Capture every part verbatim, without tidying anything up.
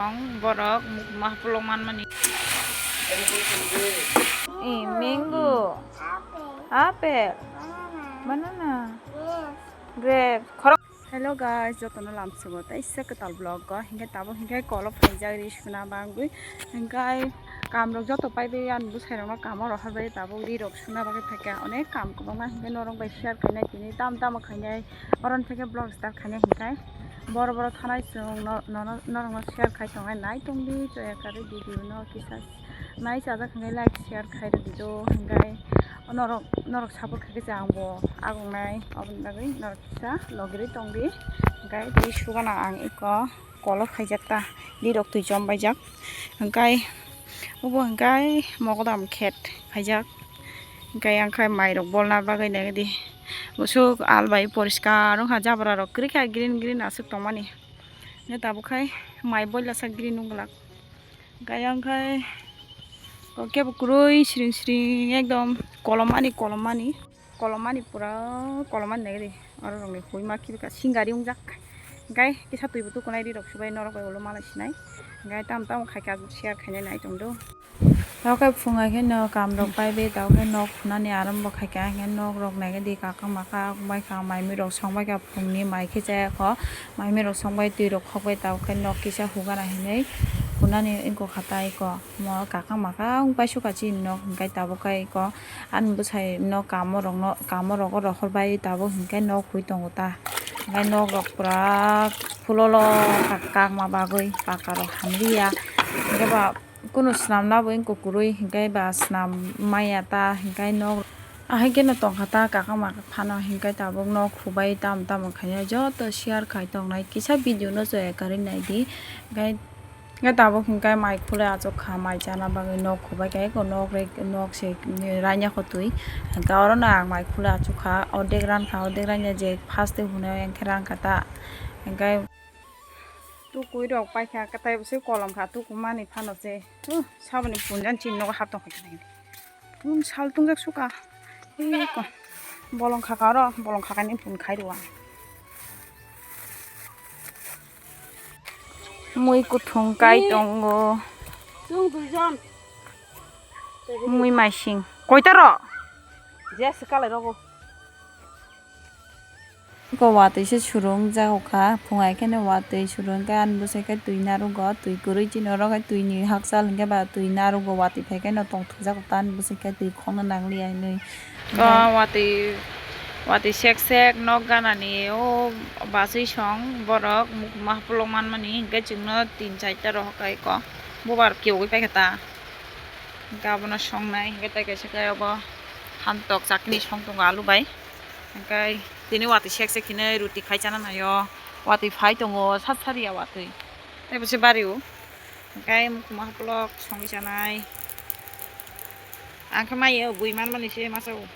Borok mukma hapulok manmani. Eh, mango, apple, banana, grape. Hello guys, jotono lamsogo tei isa kwtal vlog o. Hinkhe tabuk hinkhe kolo phaijak ri suna bangwi. Hinkhe kam rok joto paiwi ani bwsai rokno kamo rohorbai tabuk ri rok suna bagwi phaikha. Onek kam kwbangma hinkhe norok bai share khainai tini tam tamo khainai. Oro ni phaikhe vlog start khainai hinkhe boro boro thanai chwng no, no, no, norokno share khai tongnai nai tongdi chaya kwrwi video no kisa. Nai chajak hwnwi like share khai rwdi do, hwnkhai norok, norok support khaikhe se angbo agongnai, aboni bagwi norok kisa logirwi tongdi. Hwnkhai tei sugana ang eko kolo phaijak ta, rirok twi chom baijak. Hwnkhai obo hwnkhai mogodam khet phaijak. Hwnkhai ang khai mairok bolna bagwi nai di. Bwswk al bai poriskar wngkha, jabra rok kwrwi kha green green aswk tongmani. Hwnkhai tabuk khai mai boilasa green wng glak. Gayang khai kebo kwrwi sring sring ekdom kolomani kolomani kolomani pura kolomani nai di oro rokni hoi ma khibika singari wngjak. Gai kisa twi bo tukunai ri rok subai norok bai ulo malai sinai gai tam tam khai ka share khainai nai tong do. Tao khe phungai khe no kam rok pai bai tao khe nok phunani arambo khai ka hingke nok rok nai di kakang maka bai ka mai mui rok song bai ka phungni mai khe chaya kho mai mui rok song bai twi rok khok bai tao khe nok kisa hugana hinui phunani wngkha tai kho. Mo kakang maka wng paisukha chini nok hingke tabuk khe eko ani bwsai nok kamo rok no kamo rogo rohor bai tabuk hingke nok hui tongo ta hingke nok rok pura phulo lo kakma bagwi paka rok hamliya hingke ba kunu swnam na bo wng kukurui hingke ba swnam maya ta hingke nok ahai khe no tongkha ta kakang maka phano hingke tabuk nok hubai tamo tamo khainai joto share khai tongnai kisa video no chaya kwrwi nai di hingke. Hingke tabuk hingke mai khule achuk kha, mai chana bagwi nok khubai khe eko nok rek, nok se raina kho twi. Hingke oro no ang mai khule achuk kha, ordek ran kha, ordek raina je first te hwnwi ang khe rang kha ta. Hingke tukui rok pai kha, kwtai bo se kolom kha, tuku mani phano se. Huh, saboni punjan chini nogo hap tong kha. Tum sal tungjak suka. Eko. Bolong khaka oro, bolong khakani pun khai rwa. Mui kuthung kai tongo. Chwng duijon. Mui maising. Koita ro? Je se kalai rogo. Eko watwi se surung jago kha, phungai khe no watwi surung khe ani bwsai khe twi narugo, twi kwrwi chini oro khe twi ni hakchal hwnkhe ba twi narugo, watwi phai khe no tong thokjago ta ani bwsai khe twi khokna nangliya hinwi. O watwi, watwi sek sek nok ganani o bachwi song borok mukma hapulok manmani hwnkhe chwngno tin charta rohor kha eko bubar kiyogwi paikha ta hwnkhe abono songnai hwnkhe tei kaisa khe obo hantok chakni song tongo alu bai. Hingkai tini watwi sek sek hinwi ruti khai chana naio. Watwi phai tongo sat sariya watwi. Tei bo se bari o. Hingkai mukuma hapulok songwi chanai. Ang khe maiyo bui manmani se masa o.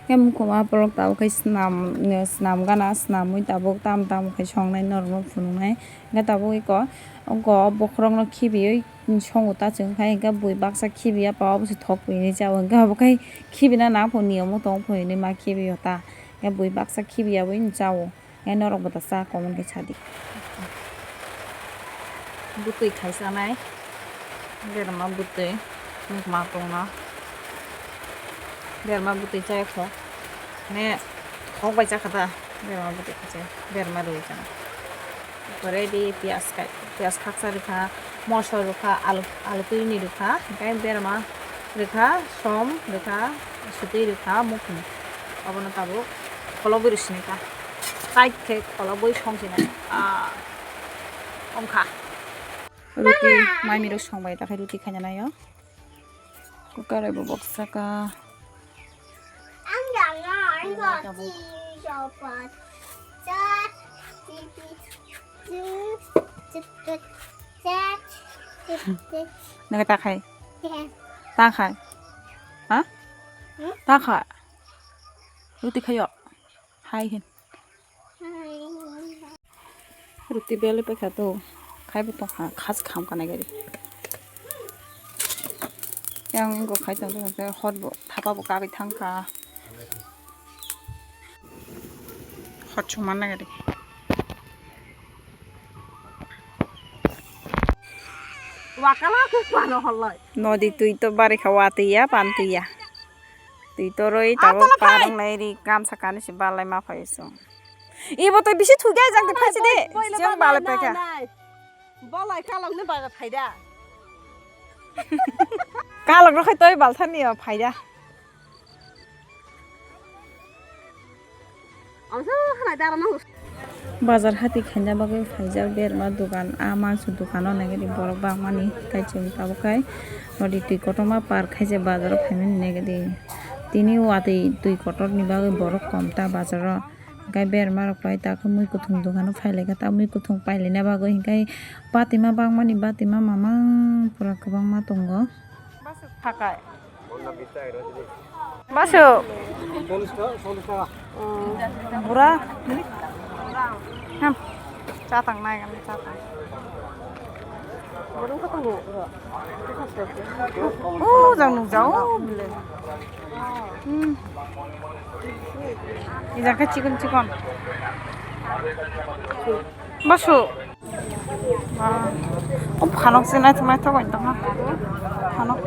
Hingkai mukuma hapulok tabuk khai swnam, swnam gana, swnamwi tabuk tam tam khai songnai norokno phunuknai. Hingkai tabuk eko, oko bokhorokno khibiwi. Songo ta chwng khai hwnkhe bui baksa khibiya pa obo se thok pui hinwi chao hwnkhe obo khai khibina nang pho niyom o tong pho hinwi ma khibiyo ta hwnkhe bui baksa khibiya wi chao hwnkhe norok bo ta cha comment khe sadi. Bwtwi khai chanai berma bwtwi nukma tongno berma bwtwi chaya kho ne thok bai chakha ta berma bwtwi khai chaya berma rwi chana. Pore di piyaj kai, piyaj khaksa rwkha, moso rwkha, alu, alu twi ni rwkha, hingke berma rwkha, som rwkha, swtwi rwkha, mukhung. Obono tabuk kholobwi rw sini kha. Tight khe kholobwi song sini. Ah, omkha. Ruti mai miro song bai ta khe ruti khaina naio. Cooker bai bo boksa ka. Naga ta khai. Ta khai. Ha? Hmm? Ta khai. Ruti khayo. Hai hin. Ruti bel paikha to, khai bo tongkha, khas kham kanai gari. Yang go khai tong tong hot bo thapa bo kabi thangkha. Hot chuman na gari. Wakala khe kwano holoi. Nodi twi to bari kha watwi ya, pantwi ya. Twi to roi tabuk tolo phai. Parong lai ri gamsa kani si balai ma phai song. Ibo to bisi thugai jang te phai si de. Jang balai phai kha. Bolai kalok ni baga phaida. Kalok rok khai toi balthani o phaida. Ang sa hanai dara nang. Bazar hati khaina bagwi phaijak berma dogan, a mangso dogano naigadi borok bangmani, tai chwng tabuk khai nodi twi kotorma par khaijak bazaro phaimani naigadi. Tini watwi twi kotorni bagwi borok kom ta bazaro. Hwnkhe berma rok pai ta khe mui kuthung dogano phailaikha, ta mui kuthung pailaina bagwi hwnkhe batima bangmani batima mamang pura kwbangma tongo. Thakai. Basu. Bura. Ham. Chatang nai kan chatang. Oh, jang nuk jao bile. Hmm. Ijang khe chikon chikon. Basu. Ah, o phanok se naithok naithok bai tongma. Phanok.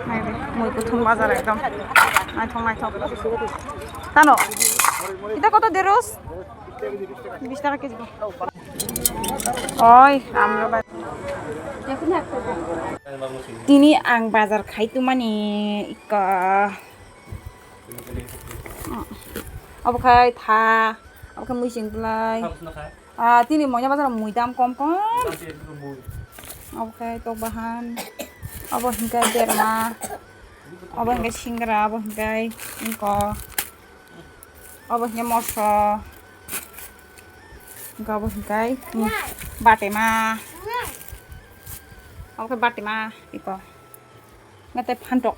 Naidi, mui kuthum bazar ekdom. Naithok naithok. Tano. Ita koto de rose? Bish taka keji ko. Oi, amro ba. Tini ang bazar khai tumani ikka. Obo khai tha, obo khai mui sing tulai. Ah, tini moina bazar mui dam kom kom. Obo khai tok bahan. Obo hingkai berma. Obo hingkai singra, obo hingkai ingko. Obo hingkai moso. Ingko obo hingkai batema. Obo khai batema iko. Hingke tei phantok,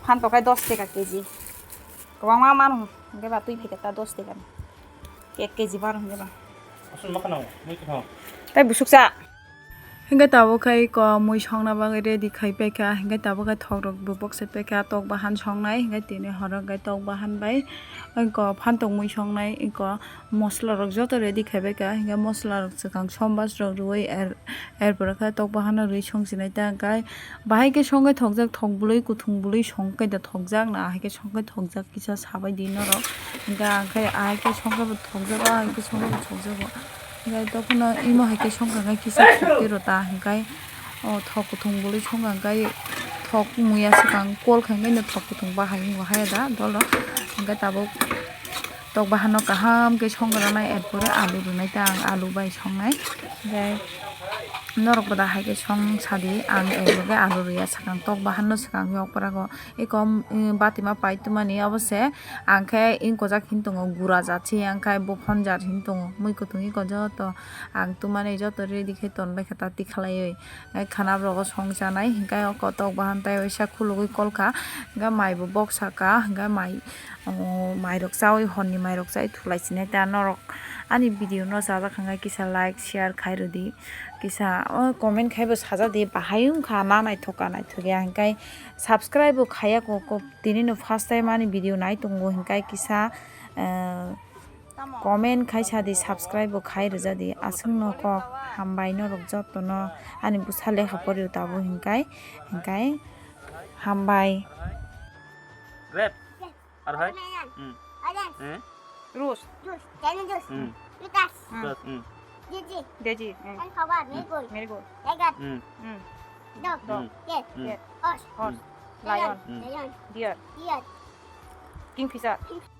phantok hai dos teka keji. Kwbangma mano, hingke ba twi phaikha ta dos teka ni. Ek keji mano hingke ba. Aswk ma khana, mui kwthang. Tei busuk cha. Hingke tabuk khai ko mui songna bagwi ready khai paikha, hingke tabuk khai thok rok bo bokse paikha, tok bahan songnai, hingke tini horo hingke tok bahan bai, ko phantok mui songnai, ko mosla rok joto ready khai paikha, hingke mosla rok swkang sombas rok rwui er, er pore khe tok bahan no rwui song sinai ta hingke. Bahai khe songkhe thokjak, thok bwlwi, kuthung bwlwi songkhe da thokjak, na hai khe songkhe thokjak kisa sabai di norok. Hingke ang khe ahai khe songkhe bo thokjago, ahai khe songkhe bo thokjago. Hingke tokhuno imo hai khe songkha khe kisa thokti rw ta, hingke o thok kuthung bwlwi songkha hingke thok muya swkang kol khe hingke thok kuthung bahai wngkha ya da dol rok. Hingke tabuk tok bahan no kaham khe songkha rwnai, er pore alu rwnai ta ang alu bai songnai. Hingke norok bo da hai khe song sadi, ang ek loge alu rwya swkang tok bahan no swkang yok pora go. Eko, mm, batima pai tumani obo se, ang khe ingkojak hin tongo, gura jat se, ang khe bo phon jat hin tongo, mui kutung iko joto ang tumani joto ready khe ton bai kha ta tikhalaiwi. Ai khana rok song chanai, hingke o kotok bahan tai waisa khulugui kol kha, hingke mai bo bok saka, hingke mai, o, mai rok chaui, hor ni mai rok chai thulai sinai ta norok ani video no chajak hingke kisa like, share khai rwdi, kisa o comment khai bo sajak di, bahai wngkha na naithok ka naithok ya, hingke subscribe bo khaiya kok kok. Tini no first time ani video nai tongo hingkai kisa, eh, comment khai sa di, subscribe bo khai rwja di. Aswk no kok hambai norok joto no ani bwsa lekha pori o tabuk hingkai, hingkai hambai. Grape. Ar hai? Watermelon. Hmm. Orange. Eh? Rose. Juice. Lemon juice. Hmm. Lotus. Hmm. Lotus. Hmm. Daisy. Daisy. Hmm. Sunflower. Hmm. Marigold. Marigold. Tiger. Hmm. Hmm. Dog. Dog. Hmm. Cat. Hmm. Cat. Horse. Horse. Hmm. Lion. Lion. Hmm. Lion. Deer. Deer. Kingfisher. King-